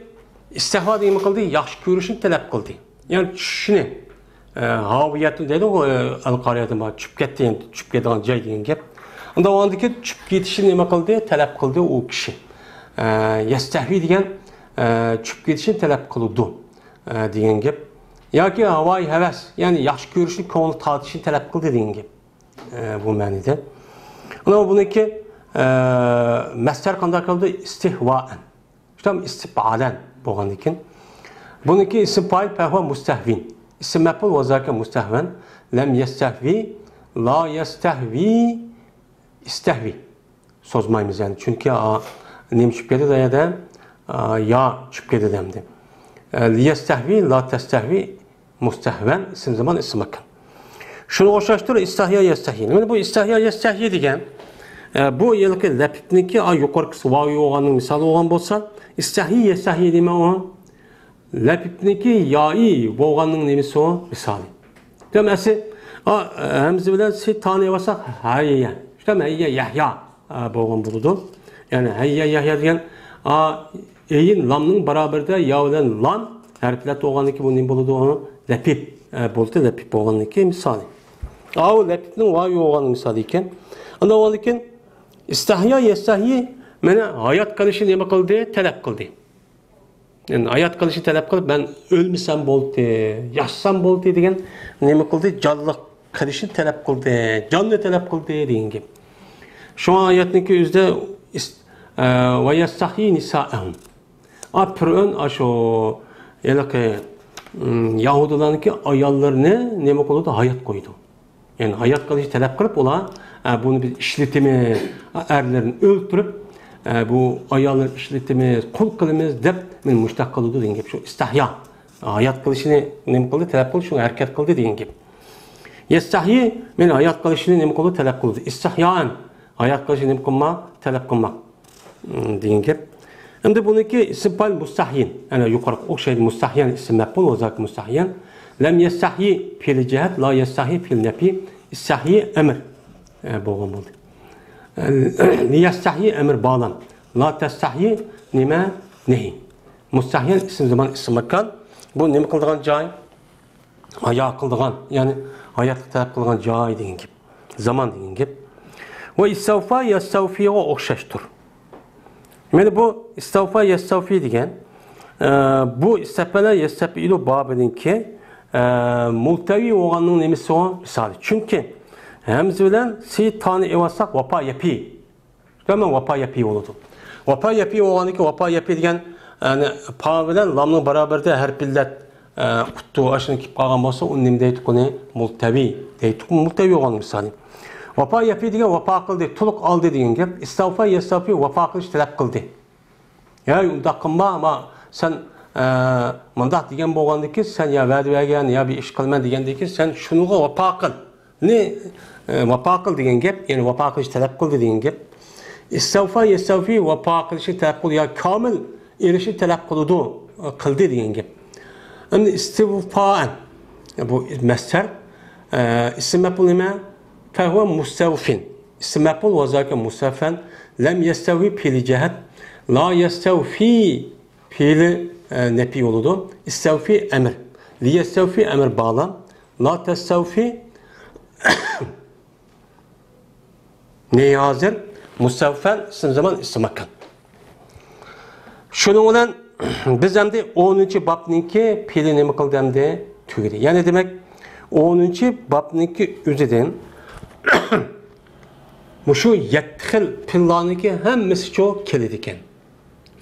ئىستەھۋا نېمە قىلدى؟ ياخشى كۆرۈشنى تەلەپ قىلدى. يەنى چۈشۈشنى، ئە، ھاۋىيەتنى دەيدۇ، ئە، ئەلقارىيەدە بار، چۈشۈپ كەتتى، يەنى چۈشۈپ كېتىدىغان جاي دېگەن گەپ. ئۇنداق بولغاندىكىن چۈشۈپ كېتىشنى نېمە قىلدى؟ تەلەپ قىلدى ئۇ كىشى. ئە، يەستەھۋى دېگەن، ئە، چۈشۈپ كېتىشنى تەلەپ قىلىدۇ، ئە، دېگەن گەپ. ياكى ھاۋايى ھەۋەس، يەنى ياخشى كۆرۈشنى، كۆڭلى تارتىشنى تەلەپ قىلدى دېگەن گەپ. ئە، بۇ مەنىدە. ئۇنىڭ بۇنىڭكى، ئە، مەسدەر قانداق كەلدى؟ ئىستىھۋائەن. شۇنداق ئىستىپئالەن بولغاندىكىن. بۇنىڭكى ئىسم پائىل فەھۋە مۇستەھۋىن. ئىسم مەپئۇل ۋە زاكە مۇستەھۋەن. لەم يەستەھۋى، لا يەستەھۋى، ئىستەھۋى. سوزمايمىز يەنى. چۈنكى، ئا، نېمە چۈشۈپ كەتتى دە يەردە؟ ئا، يا چۈشۈپ كەتتى ئەمدى. ئە، لىيەستەھۋى، لا تەستەھۋى، مۇستەھۋەن، ئىسىم زامان، ئىسىم ماكان. شۇنى ئوخشاشتۇر، ئىستەھيا يەستەھيى. مانا بۇ ئىستەھيا يەستەھيى دېگەن، ئە، بۇ ھېلىقى لەپىپنىڭكى، ئا، يۇقىرىقىسى ۋاۋى بولغاننىڭ مىسالى بولغان بولسا، ئىستەھيى يەستەھيى دېمە ئۇ. لەپىپنىڭكى يائى بولغاننىڭ نېمىسى ئۇ؟ مىسالى. دېمەسى، ئا، ھەمزە بىلەن سى تانى ئېلىۋالساق، ھەييە. شۇنداق ھەييە يەھيا، ئا، بولغان بولىدۇ. يەنى ھەييە يەھيا دېگەن، ئا، ئېيىن لامنىڭ باراۋىرىدە يا بىلەن لام ھەرپلەت بولغاندىكىن بۇ نېمە بولىدۇ؟ لەپىپ، ئە، بولدى، لەپىپ بولغاندىكىن مىسالى. ئاۋۇ لەپىپنىڭ ۋاۋى بولغان مىسالى ئىكەن. ئاندىن بولغاندىكىن ئىستەھيا يەستەھيى، مانا ھايات قېلىشنى نېمە قىلدى؟ تەلەپ قىلدى. يەنى ھايات قېلىشنى تەلەپ قىلىپ، مەن ئۆلمىسەم بولدى، ياشىسام بولدى دېگەن نېمە قىلدى؟ جانلىق قېلىشنى تەلەپ قىلدى، جاننى تەلەپ قىلدى دېگەن گەپ. شۇڭا ئايەتنىڭكى ئۆزىدە ئىس-، ئە، ۋە يەستەھيى نىسائەھۇم. ئا، پىرئەۋن ئاشۇ ھېلىقى، ئىم، يەھۇدىيلارنىڭكى ئاياللىرىنى نېمە قىلىدۇ؟ ھايات قويىدۇ. يەنى ھايات قېلىشنى تەلەپ قىلىپ ئۇلار، ئە، بۇنى بىز ئىشلىتىمىز، ئەرلىرىنى ئۆلتۈرۈپ، ئە، بۇ ئاياللارنى ئىشلىتىمىز، قۇل قىلىمىز دەپ مېنى مۇشتاق قىلىدۇ دېگەن گەپ شۇ ئىستەھيا. ھايات قىلىشنى نېمە قىلدى؟ تەلەپ قىلدى، شۇڭا ھەرىكەت قىلدى دېگەن گەپ. يەستەھيى، مېنى ھايات قىلىشنى نېمە قىلدى؟ تەلەپ قىلدى. ئىستىھيائەن، ھايات قىلىشنى نېمە قىلما؟ تەلەپ قىلماق. دېگەن گەپ. ئەمدى بۇنىڭكى ئىسم پائىل مۇستەھيىن. ئەنە يۇقىرىقىغا ئوخشايدۇ. مۇستەھيەن ئىسم مەپئۇل، ۋە زاكە مۇستەھيەن. لەم يەستەھيى پېئىلى جەھەت، لا يەستەھيى پېئىلى نەپى، ئىستەھيى ئەمر، ئە، بولغان بولدى. ئە، لىيەستەھيى ئەمر باغلام. لا تەستەھيى نېمە؟ نەھى. مۇستەھيەن ئىسم زامان، ئىسم ماكان. بۇ نېمە قىلىدىغان جاي؟ ھايا قىلىدىغان، يەنى ھاياتقا تەلەپ قىلىدىغان جاي دېگەن گەپ. زامان دېگەن گەپ. ۋە ئىستەۋفا يەستەۋفىغا ئوخشاشتۇر. مانا بۇ ئىستەۋفا يەستەۋفى دېگەن، ئە، بۇ ئىستەفئەلە يەستەفئىلۇ بابىنىڭكى، ئە، مۇلتەۋى بولغاننىڭ نېمىسى ئۇ؟ مىسالى. چۈنكى ھەمزە بىلەن سى تانى ئېلىۋالساق ۋاپا يەپى. شۇنداقمۇ ۋاپا يەپى بولىدۇ. ۋاپا يەپى بولغاندىكىن ۋاپا يەپى دېگەن، يەنى پا بىلەن لامنىڭ باراۋىرىدە ھەرپىللەت، ئە، قۇتتۇ، ئاشۇنى كېلىپ قالغان بولسا، ئۇنى نېمە دەيتتۇق؟ ئۇنى مۇلتەۋى دەيتتۇق. مۇلتەۋى بولغان مىسالى. ۋاپا يەپى دېگەن ۋاپا قىلدى، تولۇق ئالدى دېگەن گەپ. ئىستەۋفا يەستەۋفى ۋاپا قىلىش تەلەپ قىلدى. يا ئۇنداق قىلما، ما سەن، ئە، مۇنداق دېگەن بولغاندىكىن، سەن يا ۋەدە بەرگەن، يا بىر ئىش قىلىمەن دېگەندىكىن، سەن شۇنىڭغا ۋاپا قىل. نى، ئە، ۋاپا قىل دېگەن گەپ، يەنى ۋاپا قىلىش تەلەپ قىلدى دېگەن گەپ. ئىستەۋفا يەستەۋفى ۋاپا قىلىشنى تەلەپ قىلىدۇ، يا كامىل ئېلىشنى تەلەپ قىلىدۇ، قىلدى دېگەن گەپ. ئەمدى ئىستىۋفائەن، بۇ مەسدەر، ئە، ئىسم مەپئۇل نېمە؟ فەھۇۋە مۇستەۋفىن. ئىسم مەپئۇل ۋە زاكە مۇستەۋفەن. لەم يەستەۋفى پېئىلى جەھەت. لا يەستەۋفى پېئىلى، ئە، نەپى بولىدۇ. ئىستەۋفى ئەمر. لىيەستەۋفى ئەمر باغلام. لا تەستەۋفى نەھى ھازىر، مۇستەۋفەن، ئىسىم زامان، ئىسىم ماكان. شۇنىڭ بىلەن بىز ئەمدى ئونىنچى بابنىڭكى پېئىلى نېمە قىلدى ئەمدى؟ تۈگىدى. يەنى دېمەك، ئونىنچى بابنىڭكى ئۆزىدىن مۇشۇ يەتتە خىل پېئىللارنىڭكى ھەممىسىچۇ كېلىدىكەن.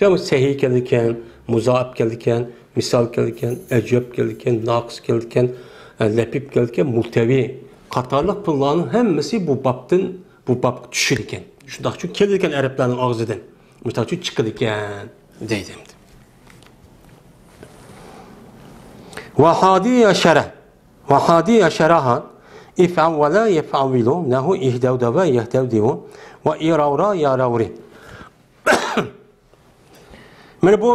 يا سەھىھ كېلىدىكەن، مۇزائىپ كېلىدىكەن، مىسال كېلىدىكەن، ئەجۋەب كېلىدىكەن، ناقىس كېلىدىكەن، ئە، لەپىپ كېلىدىكەن، مۇلتەۋى قاتارلىق پېئىللارنىڭ ھەممىسى بۇ بابتىن، بۇ بابقا چۈشىدىكەن. شۇنداقچۇ كېلىدىكەن ئەرەبلەرنىڭ ئاغزىدىن. مۇشۇنداقچۇ چىقىدىكەن دەيدۇ ئەمدى. ۋە ھادىي ئەشەرە. ۋە ھادىي ئەشەرەھا، ئىفئەۋئەلە يەپئەۋئىلۇ، نەھۋۇ ئىھدەۋدەۋە يەھدەۋدىۋۇ ۋە ئىراۋرا ياراۋرى. مانا بۇ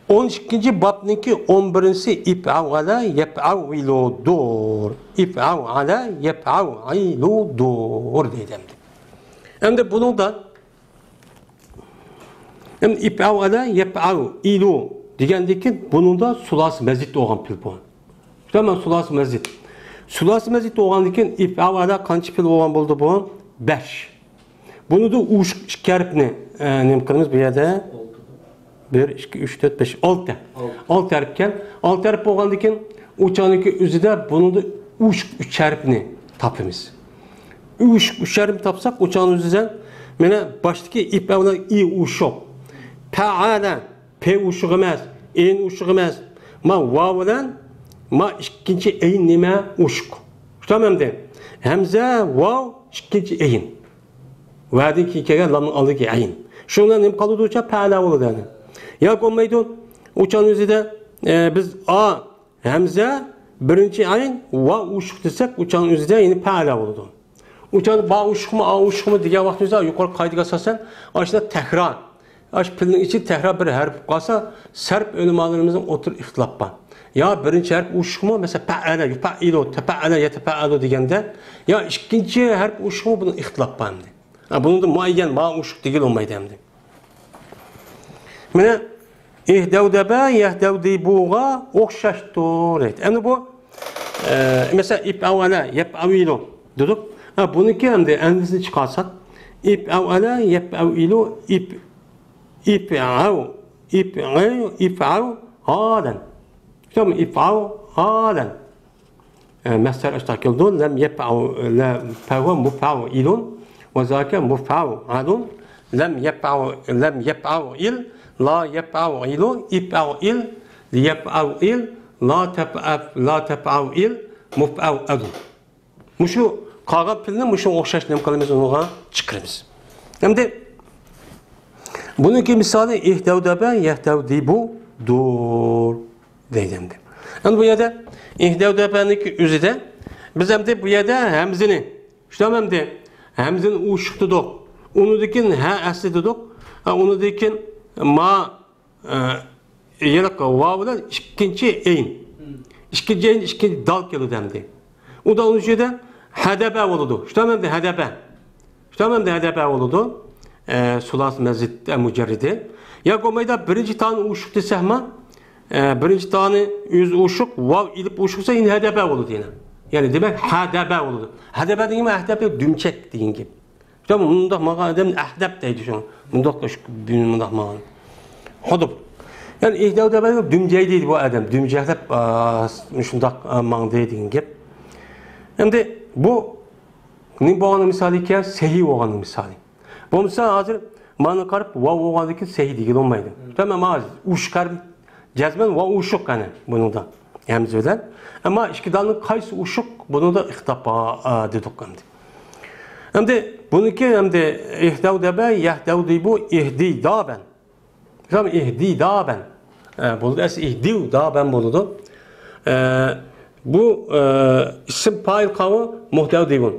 ئون ئىككىنچى بابنىڭكى ئون بىرىنچىسى ئىپئەۋئەلە يەپئەۋئىلۇدۇر. ئىپئەۋئەلە يەپئەۋئىلۇدۇر دەيدۇ ئەمدى. ئەمدى بۇنىڭدا ئەمدى ئىپئەۋئەلە يەپئەۋئىلۇ دېگەندىن كېيىن بۇنىڭدا سۇلاسىي مەزىد بولغان پېئىل بۇ. تامام سۇلاسىي مەزىد. سۇلاسىي مەزىد بولغاندىن كېيىن ئىپئەۋئەلە قانچە پېئىل بولغان بولدى بۇ؟ بەش. بۇنىڭدا ئۇشۇق ئىككى ھەرپنى، ئە، نېمە قىلىمىز بۇ يەردە؟ بىر، ئىككى، ئۈچ، تۆت، بەش، ئالتە. ئالتە. ئالتە ھەرپ ئىكەن. ئالتە ھەرپ بولغاندىن كېيىن ئۇ چاغنىڭكى ئۆزىدە بۇنىڭدا ئۇشۇق ئۈچ ھەرپنى تاپىمىز. ئۇشۇق ئۈچ ھەرپنى تاپساق، ئۇ چاغنىڭ ئۆزىدە مانا باشتىكى ئىپئەۋئەلە ئى ئۇشۇق. پەئەلە. پې ئۇشۇق ئەمەس، ئېن ئۇشۇق ئەمەس. ما ۋاۋ بىلەن ما ئىككىنچى ئەين نېمە؟ ئۇشۇق. شۇنداقمۇ ئەمدى؟ ھەمزە، ۋاۋ، ئىككىنچى ئەين. ۋەدىن كېيىن كەلگەن لامنىڭ ئالدىدىكى ئەين. شۇنىڭ بىلەن نېمە قالىدۇ؟ ئۇچا پەئەلە بولىدۇ ئەمدى. ياكى بولمايدۇ. ئۇچان ئۆزىدە، ئە، بىز ئا، ھەمزە، بىرىنچى ئەين، ۋا ئۇشۇق دېسەك، ئۇچان ئۆزىدە يەنە پەئەلە بولىدۇ. ئۇچان با ئۇشۇقمۇ، ئا ئۇشۇقمۇ دېگەن ۋاقتىمىزدا يۇقىرى قائىدىگە ئاساسەن ئاشۇنداق تەكرار. ئاشۇ پېئىلنىڭ ئىچىدە تەكرار بىر ھەرپ قالسا، سەرپ ئۆلىمالىرىمىزنىڭ ئوتتۇرا ئىختىلاپ بار. يا بىرىنچى ھەرپ ئۇشۇقمۇ، مەسىلەن، پەئەلە، يۇپەئىلۇ، تەپەئەلە، يەتەپەئەلۇ دېگەندە، يا ئىككىنچى ھەرپ ئۇشۇقمۇ، بۇنىڭ ئىختىلاپ بار ئەمدى. ھە، بۇنىڭدا مۇئەييەن ما ئۇشۇق دېگىلى بولمايدۇ ئەمدى. مانا، ئىھدەۋدەبە يەھدەۋدىبۇغا ئوخشاشتۇر دەيدۇ. ئەمدى بۇ، ئە، مەسىلەن، ئىپئەۋئەلە يەپئەۋئىلۇ دېدۇق. ھە، بۇنىڭكى ئەمدى ھەمزىسىنى چىقارساق، ئىپئەۋئەلە يەپئەۋئىلۇ ئىپ ئىپئەۋ، ئىپئەۋ، ئىپئەۋ، ھالەن. شۇنداقمۇ؟ ئىپئەۋ، ھالەن. ئە، مەسدەر ئاشۇنداق كېلىدۇ. لەم يەپئەۋ، لە، پەۋە مۇپئەۋئىلۇن، ۋە زاكە مۇفئەۋئەلۇن. لەم يەپئەۋ، لەم يەپئەۋئىل، لا يەپئەۋئىلۇ، ئىپئەۋئىل، لىيەپئەۋئىل، لا تەپئەف، لا تەپئەۋئىل، مۇفئەۋئەلۇن. مۇشۇ قالغان پېئىلنى مۇشۇغا ئوخشاش نېمە قىلىمىز، ئۇنىڭغا چىقىرىمىز. ئەمدى بۇنىڭكى مىسالى ئىھدەۋدەبە يەھدەۋدىبۇدۇر دەيدۇ ئەمدى. ئەمدى بۇ يەردە ئىھدەۋدەبەنىڭكى ئۆزىدە بىز ئەمدى بۇ يەردە ھەمزىنى، شۇنداقمۇ ئەمدى؟ ھەمزىنى ئۇشۇق دېدۇق. ئۇنىڭدىن كېيىن ھە ئەسلى دېدۇق. ھە، ئۇنىڭدىن كېيىن ما ئە، يەنە ۋاۋ بىلەن ئىككىنچى ئەين. ئىككىنچى ئەين، ئىككىنچى دال كېلىدۇ ئەمدى. ئۇدا ئۇنىڭ ئىچىدە ھەدەبە بولىدۇ. شۇنداقمۇ ئەمدى؟ ھەدەبە. شۇنداقمۇ ئەمدى؟ ھەدەبە بولىدۇ. ئە، سۇلاسىي مەزىد، ئە، مۇجەررىدى. ياكى بولمايدۇ، بىرىنچى تانى ئۇشۇق دېسەكمۇ، ئە، بىرىنچى تانى ئۆزى ئۇشۇق، ۋاۋ ئېلىپ ئۇشۇق بولسا، يەنە ھەدەبە بولىدۇ يەنە. يەنى دېمەك، ھەدەبە بولىدۇ. ھەدەبە دېگەن ئەھدەپ، دۈمچەك دېگەن گەپ. شۇ مۇنداق ماڭغان ئادەمنى ئەھدەپ دەيدۇ شۇ. مۇنداق، مۇنداق ماڭغان. خۇدۇپ. يەنى ئىھدەۋدەبە دۈمجەي دەيدۇ بۇ ئادەم. دۈمجەكلەپ، ئا، شۇنداق، ئا، ماڭدى دېگەن گەپ. ئەمدى بۇ نېمە بولغاننىڭ مىسالى ئىكەن؟ سەھىي بولغاننىڭ مىسالى. بولمىسا ھازىر مانا قاراپ ۋاۋ بولغاندىن كېيىن سەھىي دېگىلى بولمايدۇ. تامام، ھازىر ئۇشۇق ھەرپ جەزمەن ۋاۋ ئۇشۇق ئەنە بۇنىڭدا. ھەمزە بىلەن. ئەمما ئىككى دالنىڭ قايسى ئۇشۇق؟ بۇنىڭدا ئىختىلاپ بار، ئا، دېدۇق ئەمدى. ئەمدى بۇنىڭكى ئەمدى ئىھدەۋدەبە، يەھدەۋدىبۇ، ئىھدىدابەن. شۇنداقمۇ؟ ئىھدىدابەن. ئە، بولدى، ئەسلى ئىھدىۋدابەن بولىدۇ. ئە، بۇ، ئە، ئىسىم پائىل قاۋۇ مۇھدەۋدىبۇن.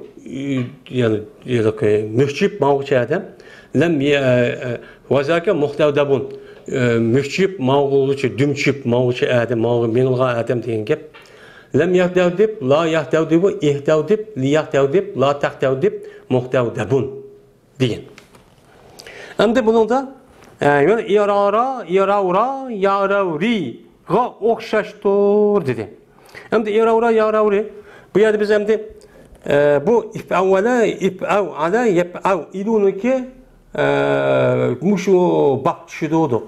يەنى، يەنى مۈكچىيىپ ماڭغۇچى ئادەم. لەم يە-، ئە، ۋەزاكە مۇھدەۋدەبۇن. ئە، مۈكچىيىپ ماڭغۇچى، دۈمچىيىپ ماڭغۇچى ئادەم، ماڭغۇ-، مېڭىلغان ئادەم دېگەن گەپ. لەم يەھدەۋدىب، لا يەھدەۋدىبۇ، ئىھدەۋدىب، لىيەھدەۋدىب، لا تەھدەۋدىب، مۇھدەۋدەبۇن دېگەن. ئەمدى بۇنىڭدا، ئە، يەنە ئىراۋرا، ئىراۋرا، ياراۋرىغا ئوخشاشتۇر دېدى. ئەمدى ئىراۋرا، ياراۋرى. بۇ يەردە بىز ئەمدى، ئە، بۇ ئىپئەۋئەلە، ئىپئەۋئەلە، يەپئەۋئىلۇنىڭكى، ئە، مۇشۇ باب چۈشىدۇ دېدۇق.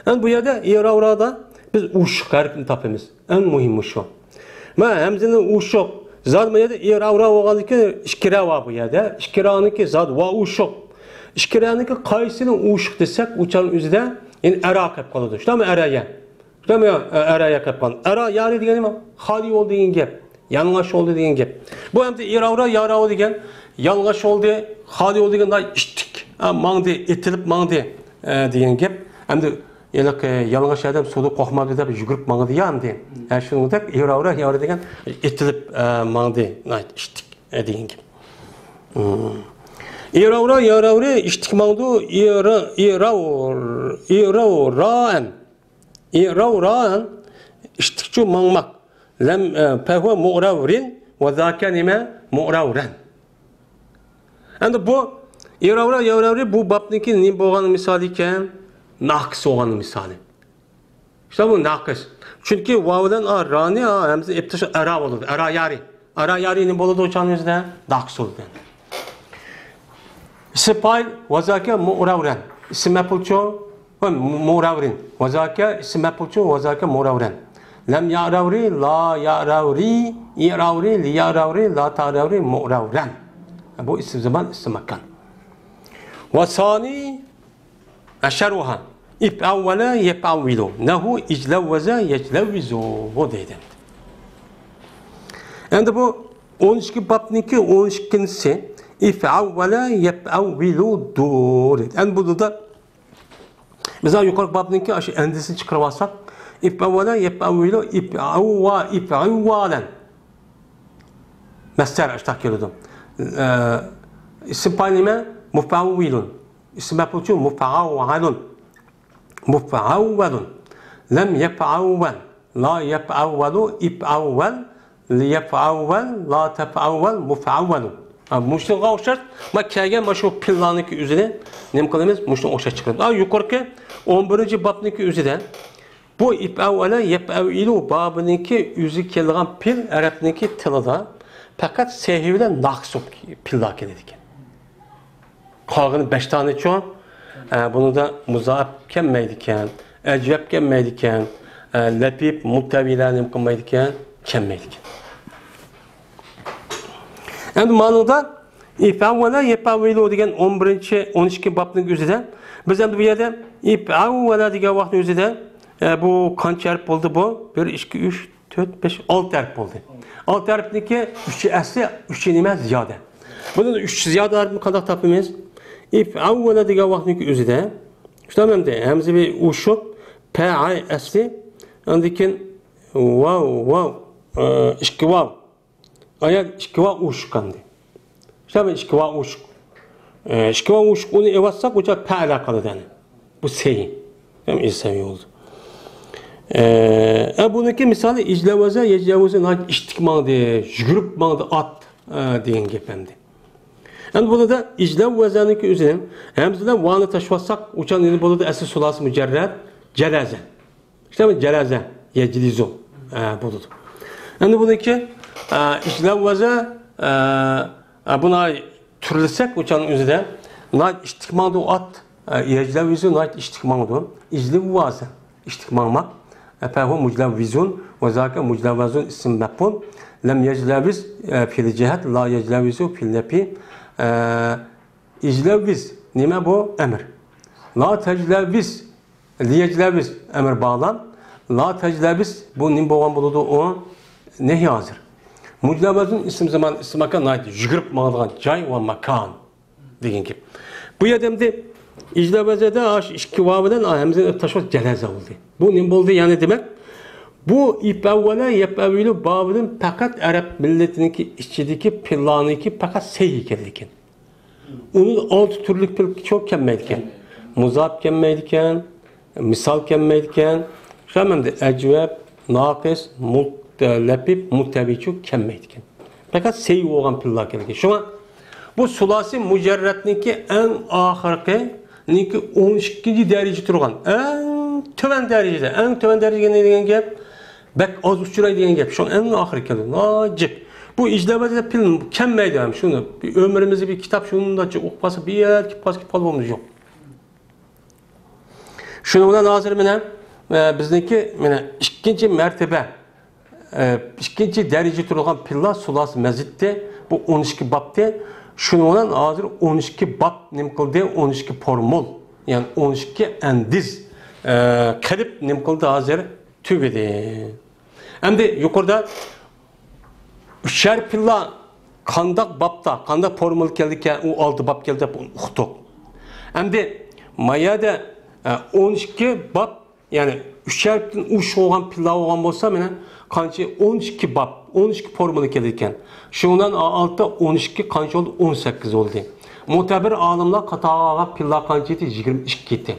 ئەمدى بۇ يەردە ئىراۋرادا بىز ئۇشۇق ھەرپنى تاپىمىز. ئەڭ مۇھىمى شۇ. مانا ھەمزىنىڭ ئۇشۇق. زادى بۇ يەردە ئىراۋرا بولغاندىكى ئىككى رە بار بۇ يەردە. ئىككى رانىڭكى زادى ۋا ئۇشۇق. ئىككى رەنىڭكى قايسىنىڭ ئۇشۇق دېسەك، ئۇچان ئۆزىدە يەنە ئەرا قېلىپ قالىدۇ. شۇنداقمۇ؟ ئەرەيە. شۇنداقمۇ؟ ئەرەيە قېلىپ قالدى. ئەرا يارى دېگەن نېمە؟ خالىي بولدى دېگەن گەپ. يالىڭاچ بولدى دېگەن گەپ. بۇ ئەمدى ئىراۋرا، ياراۋ دېگەن يالىڭاچ بولدى، خالىي بولدى دېگەن، ئىتتىك. ئا، ماڭدى، ئېتىلىپ ماڭدى، ئە، دېگەن گەپ. ئەمدى ھېلىقى يالىڭاچ ئادەم سۇدا قورقمايدۇ دەپ يۈگۈرۈپ ماڭىدۇ يا ئەمدى. ئە، شۇنىڭدەك ئىراۋرا، ياراۋ دېگەن ئېتىلىپ، ئە، ماڭدى، ئىتتىك. ئە، دېگەن گەپ. مم. ئىراۋرا، ياراۋرى، ئىشتىك ماڭدۇ، ئىرا-، ئىراۋر-، ئىراۋرائەن. ئىراۋرائەن، ئىشتىكچۇ ماڭماق. لەم، ئە، پەھۇۋە مۇئراۋرىن، ۋە زاكە نېمە؟ مۇئراۋرەن. ئەمدى بۇ ئىراۋرا، ياراۋرى بۇ بابنىڭكى نېمە بولغان مىسالى ئىكەن؟ ناقىس بولغان مىسالى. ئىشتە بۇ ناقىس. چۈنكى ۋاۋ بىلەن ئا، رانى، ئا، ھەمزە ئېپتىش ئەرا بولىدۇ. ئەرا يارى. ئەرا يارى نېمە بولىدۇ ئۇچان يۈزىدە؟ ناقىس بولىدۇ. ئىسم پائىل، ۋەزاكە مۇئراۋرەن. ئىسم مەپئۇلچۇ، ۋە مۇ-، مۇئراۋرىن. ۋەزاكە ئىسم مەپئۇلچۇ، ۋەزاكە مۇئراۋرەن. لەم يەئراۋرى، لا يەئراۋرى، ئىئراۋرى، لىيەئراۋرى، لا تەئراۋرى، مۇئراۋرەن. بۇ ئىسم زامان، ئىسم ماكان. ۋە سانى ئەشەرۇھا. ئىپئەۋۋەلە يەپئەۋۋىلۇ. نەھۇ ئىجلەۋۋەزە يەجلەۋۋىزۇ دەيدۇ. ئەمدى بۇ ئون ئىككى بابنىڭكى ئون ئىككىنچىسى. ئىپئەۋۋەلە يەپئەۋۋىلۇدۇر دەيدۇ. ئەمدى بۇنىڭدا بىز يۇقىرىقى بابنىڭكى ئاشۇ ئەندىزىسىنى چىقىرىپ ئالساق، ئىپئەۋۋەلە يەپئەۋۋىلۇ، ئىپئەۋۋا، ئىپئەۋۋالەن. مەسدەر ئاشۇنداق كېلىدۇ. ئە، ئىسم پائىل نېمە؟ مۇپئەۋۋىلۇن. ئىسم مەپئۇلچۇ مۇپئەۋۋەلۇن. مۇپئەۋۋەلۇن. لەم يەپئەۋۋەل. لا يەپئەۋۋەلۇ، ئىپئەۋۋەل. لىيەپئەۋۋەل، لا تەپئەۋۋەل، مۇپئەۋۋەلۇ. ھە، مۇشۇنىڭغا ئوخشاش، ما كەلگەن ما شۇ پىللانىڭكى ئۆزىنى نېمە قىلىمىز؟ مۇشۇنى ئوخشاش چىقىرىمىز. ھە، يۇقىرىقى ئون بىرىنچى بابنىڭكى ئۆزىدە بۇ ئىپئەۋۋەلە يەپئەۋۋىلۇ بابىنىڭكى ئۆزى كېلىدىغان پىل ئەرەبنىڭكى تىلىدا پەقەت سەھىي بىلەن ناقىس بولۇپ پىللار كېلىدىكەن. قالغىنى بەش دانىچۇ؟ ئە، بۇنىڭدا مۇزاپ كەلمەيدىكەن، ئەجۋەب كەلمەيدىكەن، ئە، لەپىپ، مۇتەۋىلە نېمە قىلمايدىكەن، كەلمەيدىكەن. ئەمدى مانىڭدا ئىپئەۋۋەلە يەپئەۋۋىلۇ دېگەن ئون بىرىنچى، ئون ئىككى بابنىڭ ئۆزىدە بىز ئەمدى بۇ يەردە ئىپئەۋۋەلە دېگەن ۋاقىتنىڭ ئۆزىدە، ئە، بۇ قانچە ھەرپ بولدى بۇ؟ بىر، ئىككى، ئۈچ، تۆت، بەش، ئالتە ھەرپ بولدى. ئالتە ھەرپنىڭكى ئۈچى ئەسلى، ئۈچى نېمە؟ زىيادە. بۇنىڭ ئۈچ زىيادە ھەرپنى قانداق تاپىمىز؟ ئىپئەۋۋەلە دېگەن ۋاقىتنىڭكى ئۆزىدە. شۇنداق ئەمدى ھەمزە بىر ئۇشۇپ، پەئە ئەسلى، ئاندىن كېيىن ۋاۋ، ۋاۋ، ئە، ئىككى ۋاۋ. ئايا ئىككى ۋاۋ ئۇشۇق ئەمدى. شۇنداق ئىككى ۋاۋ ئۇشۇق. ئە، ئىككى ۋاۋ ئۇشۇق ئۇنى ئېۋاتساق، ئۇچا پەئەلە قالىدۇ يەنى. بۇ سەھىي. ھەم ئىسەم يولىدۇ. ئە، ئە، بۇنىڭكى مىسالى ئىجلەۋەزە، يەجلەۋەزە، ناھايىتى ئىشتىك ماڭدى، يۈگۈرۈپ ماڭدى ئات، ئە، دېگەن گەپ ئەمدى. ئەمدى بۇنىدا ئىجلەۋەزەنىڭكى ئۆزىنى ھەمزە بىلەن ۋانى تاشلىۋاتساق، ئۇچان نېمە بولىدۇ؟ ئەسلى سۇلاسى مۇجەررەت، جەلەزە. ئىشتە جەلەزە، يەجلىزۇ، ئە، بولىدۇ. ئەمدى بۇنىڭكى، ئە، ئىجلەۋەزە، ئە، ئە، بۇنى تۈرلىسەك، ئۇچان ئۆزىدە ناھايىتى ئىشتىك ماڭدۇ ئات، ئە، يەجلەۋىزۇ ناھايىتى ئىشتىك ماڭدۇ. ئىجلىۋازە، ئىشتىك ماڭماق. ئە، پەھۇ مۇجلەۋىزۇن، ۋە زاكە مۇجلەۋەزۇن ئىسم مەپئۇل. لەم يەجلەۋىز، ئە، پېئىل جەھەت، لا يەجلەۋىزۇ پېئىل نەپى. ئە، ئىجلەۋىز نېمە بۇ؟ ئەمىر. لا تەجلەۋىز، لىيەجلەۋىز ئەمىر باغلان. لا تەجلەۋىز بۇ نېمە بولغان بولىدۇ؟ ئۇ نەھى ھازىر. مۇجلەۋەزۇن ئىسم زامان، ئىسم ماكان ناھايىتى يۈگۈرۈپ ماڭىدىغان جاي ۋە ماكان دېگەن گەپ. بۇ يەردە ئەمدى ئىجلەۋەزەدە ئاش ئىككى ۋاۋ بىلەن ئا ھەمزىنى تاشلاپ جەلەزە بولدى. بۇ نېمە بولدى؟ يەنى دېمەك، بۇ ئىپئەۋۋەلە يەپئەۋۋىلۇ بابىدىن پەقەت ئەرەب مىللىتىنىڭكى ئىچىدىكى پىلانىكى پەقەت سەھىي ئىكەنلىكىن. ئۇنىڭ ئالتە تۈرلۈك پىل چوق كەلمەيدىكەن. مۇزاپ كەلمەيدىكەن، مىسال كەلمەيدىكەن. شۇ ئەمدى ئەجۋەب، ناقىس، مۇت-، لەپىپ، مۇتەۋىچۇ كەلمەيدىكەن. پەقەت سەھىي بولغان پىللار كەلگەن. شۇڭا بۇ سۇلاسى مۇجەررەتنىڭكى ئەڭ ئاخىرقى، نىڭكى ئون ئىككىنچى دەرىجە تۇرغان، ئەڭ تۆۋەن دەرىجىدە، ئەڭ تۆۋەن دەرىجىگە نېمە دېگەن گەپ؟ بەك ئاز ئۇچرايدىغان گەپ. شۇڭا ئەڭ ئاخىرى كەلدى. ناجىك. بۇ ئىجلەۋەزە پىل كەلمەيدۇ ھەم شۇنى. بىر ئۆمرىمىزدە بىر كىتاب شۇنداقچە ئوقۇپ قالسا، بىر يەردە كېلىپ قالسا، كېلىپ قالغۇمىز يوق. شۇنىڭ بىلەن ھازىر مانا، ئە، بىزنىڭكى مانا ئىككىنچى مەرتىبە، ئە، ئىككىنچى دەرىجە تۇرغان پىللار سۇلاسى مەزىتتى. بۇ ئون ئىككى بابتى. شۇنىڭ بىلەن ھازىر ئون ئىككى باب نېمە قىلدى؟ ئون ئىككى پورمۇل، يەنى ئون ئىككى ئەندىز، ئە، قىلىپ نېمە قىلدى ھازىر؟ تۈگىدى. ئەمدى يۇقىرىدا ئۈچەر پىللا قانداق بابتا، قانداق فورمۇلا كەلدىكەن، ئۇ ئالتە باب كەلدى دەپ ئۇقتۇق. ئەمدى ما يەردە، ئە، ئون ئىككى باب يەنى ئۈچ ھەرپتىن ئۇش بولغان پىللە بولغان بولسا، مانا قانچە؟ ئون ئىككى باب، ئون ئىككى فورمۇلا كېلىدىكەن. شۇنىڭ بىلەن ئالتە، ئون ئىككى قانچە بولدى؟ ئون سەككىز بولدى. مۇتەبىر ئالىملار قاتارغا ئالغان پىللە قانچە ئىدى؟ يىگىرمە ئىككى ئىدى.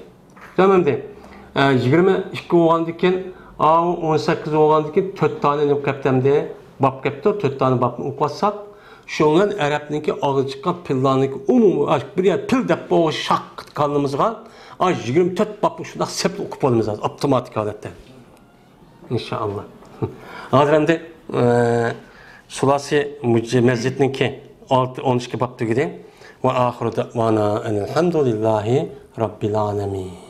تامامدى. ئە، يىگىرمە ئىككى بولغاندىكىن، ئاۋۇ ئون سەككىز بولغاندىكىن، تۆت دانە نېمە قىلىپتىمدى؟ باب قىلىپتۇ، تۆت دانە بابنى ئوقۇۋاتساق، شۇنىڭ بىلەن ئەرەبنىڭكى ئاغزىدىن چىققان پىللانىڭكى ئومۇمىي، ئاش، بىر يەر پىل دەپ بولغان شاق كاللىمىزغا، ئاش، يىگىرمە تۆت بابنى شۇنداق سەپلىك ئوقۇپ بولىمىز ھازىر، ئاپتوماتىك ھالەتتە. ئىنشائاللا. ھازىر ئەمدى، ئە، سۇلاسى مۇجەززىدنىڭكى ئالتە، ئون ئىككى باب تۈگىدى. ۋە ئاخىرۇ دەۋانا ئەنىل ھەمدۇلىللاھى رەببىل ئالەمىن.